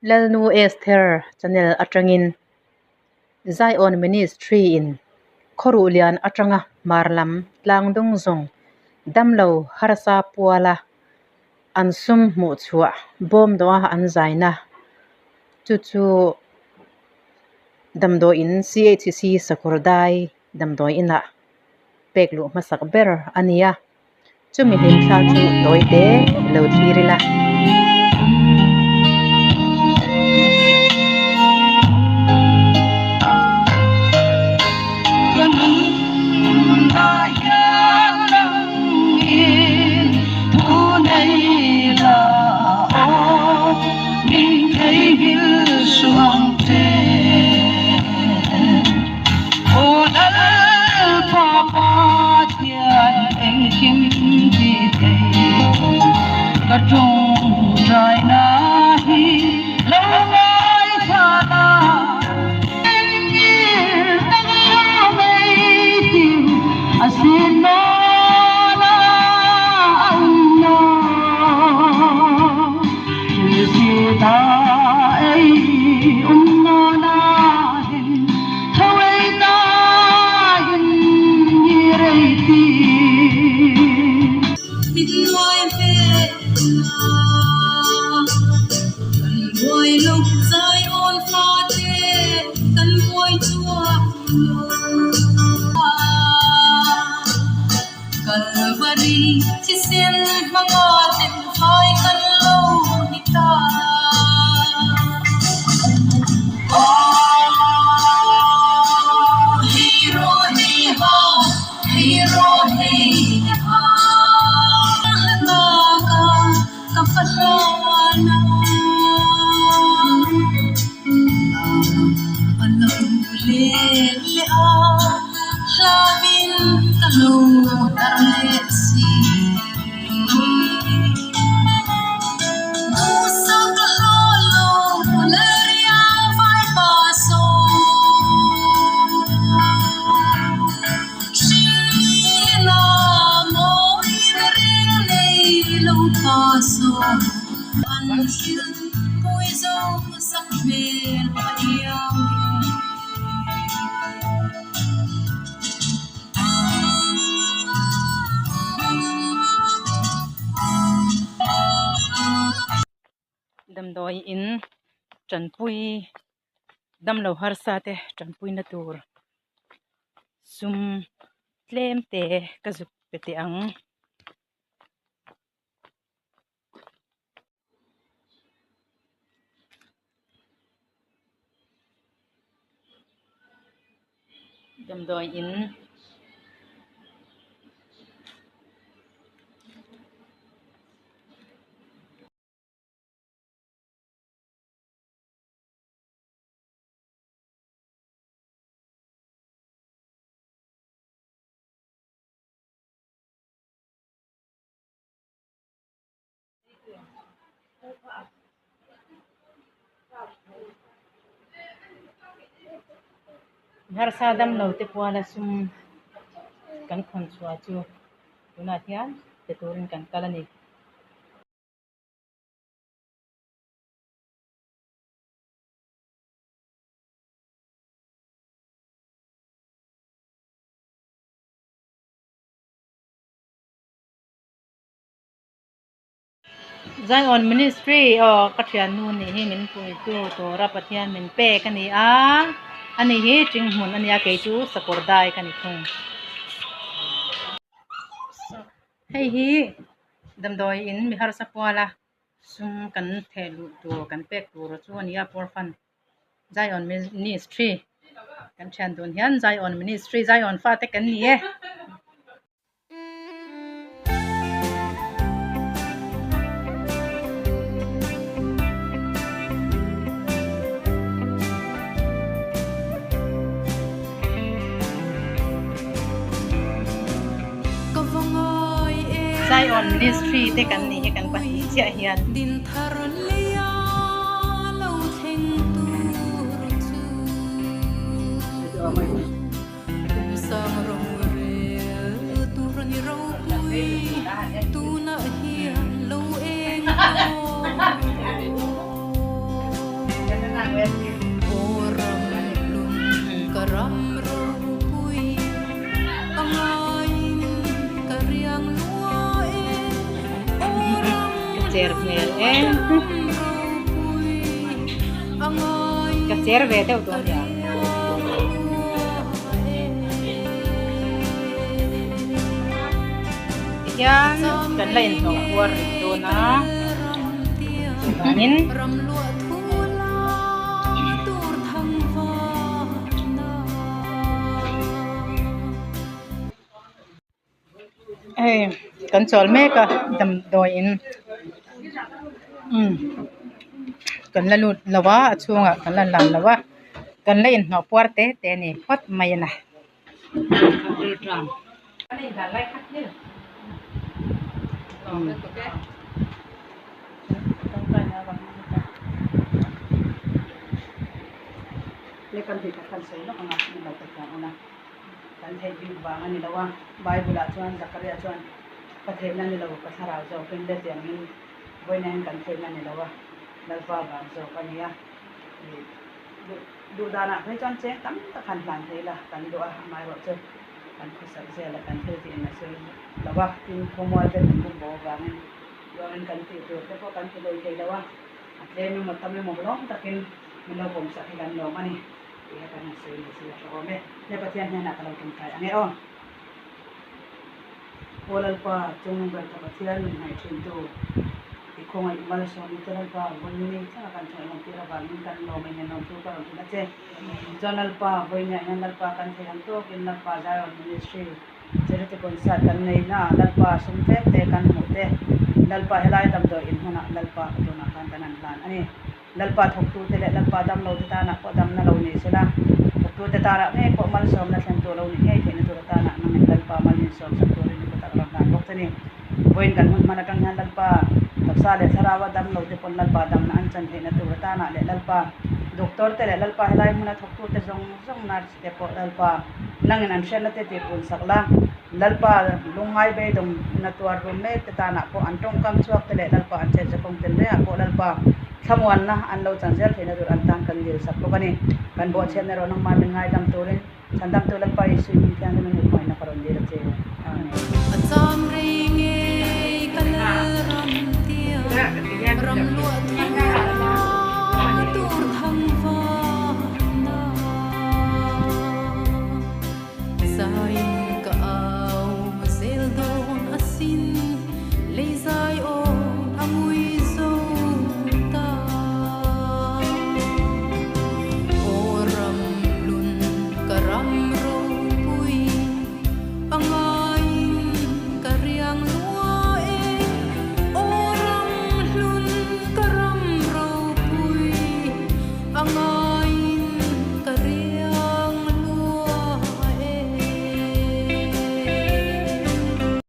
Lalnu Esther channel atangin Zion Ministry in khawruh lian atanga hmar lam tlang dung zawng damlo harsa puala an sum hmuh chhuah bawm dawha an zaina chu chu damdawiin CHC sakawr dai damdawiinah pek luh hmasak ber a ni a. Chumi hlimthla chu tawi te lo thlir ila. Damdawi in tanpui damlo harsa te tanpuina tur sum tlem te ka zuk pe teh ang. Damdawi in Harsa damlo te puala sum kan khawn chhuah chu tunah hian pe turin kan kal a ni. Zion Ministry aw ka thiannu nih hi min puitu tura Pathian min pek a ni a ani hi Tinghmun a nia kei chu Sakawr dai ka ni thung hei hi damdawi in mi harsa kual a sum kan theh luh tur kan pek tur chu a ni a poor fund Zion Ministry kan thian dun hian Zion Ministry Zion fate kan ni e. Zion Ministry te kan nih hi kan pahnih chiah hian. Ka cher hmel e ka cher ve deuh tawh ania. Tihian kan la inhnawh kuar rih dawn a chuvangin hei kan chawl mek a damdawi in umm kan la lut lo a a chhungah kan la lang lo a kan la inhnawh puar te te a ni phawt mai a ni. Kan theih bik vang a ni lo a, Bible ah chuan Zakaria chuan ka theihna ni lo ka thlarau zawkin le tiangin vawiin hian kan theihna ni lo a, Lalpa vang zawk a nia. Duh danah phei chuan cheng tam tak han hlan thei la kan duh a, amaherawhchu kan khawsak zel a kan thil tih in a sawi lo a, tin khawmual te min bum bo avangin ruangin kan tih tur te pawh kan ti hlei thei lo a, a tlem emaw tam emaw lawm takin min lo pawmsak hi kan lawm a ni. Tih kha kan han sawi leh zir tha awm e. He Pathian hnenah ka lo ṭawngtai ang e aw. Aw Lalpa, chung ber ka Pathian min hnaih ṭhintu, i khawngaih malsawmna te Lalpa, vawiin thlanga kan chhuah lawm tir avangin kan lawm a inenawm chu ka rawn hrilh a che. Chuan Lalpa, vawiinah hian Lalpa kan thei ang tawkin Lalpa Zion Ministry Charity Concert kan nei na Lalpa sum tlem te kan hmuh te Lalpa helai damdawi in hmunah Lalpa tunah khan kan han hlan a ni. Lalpa thawktute leh Lalpa damlote tanah pawh damna lo nei sela, thawktute tanah ngei pawh malsawmna thlentu lo nih ngei theihna tur atana nangin Lalpa mal min sawmsak turin i kutah ka rawn hlan bawk che ni. Vawiin kan hun hman atang hian Lalpa taksa leh thlaraua damlote pawn Lalpa damna an chan theihna tur atanah leh Lalpa doctor te leh Lalpa helai hmuna thawktute zawng zawng nurse te pawh Lalpa nangin an hriatna te tihpunsak la, Lalpa lungngai beidawng na tuar rum mek te tanah pawh an tawngkam chhuak te leh Lalpa an chet zakawng tel rengah pawh Lalpa thlamuanna an lo chan zel theihna tur an tan kan dil sak bawk a ni. Kan bawhchhiatna erawh nangmah min ngaidam turin Chhandamtu Lalpa Isu i hming thianghlim a ni khawngaihna ka rawn dil a che. Amen. A cham rei ngei ka lal ram tiang ram luah thu.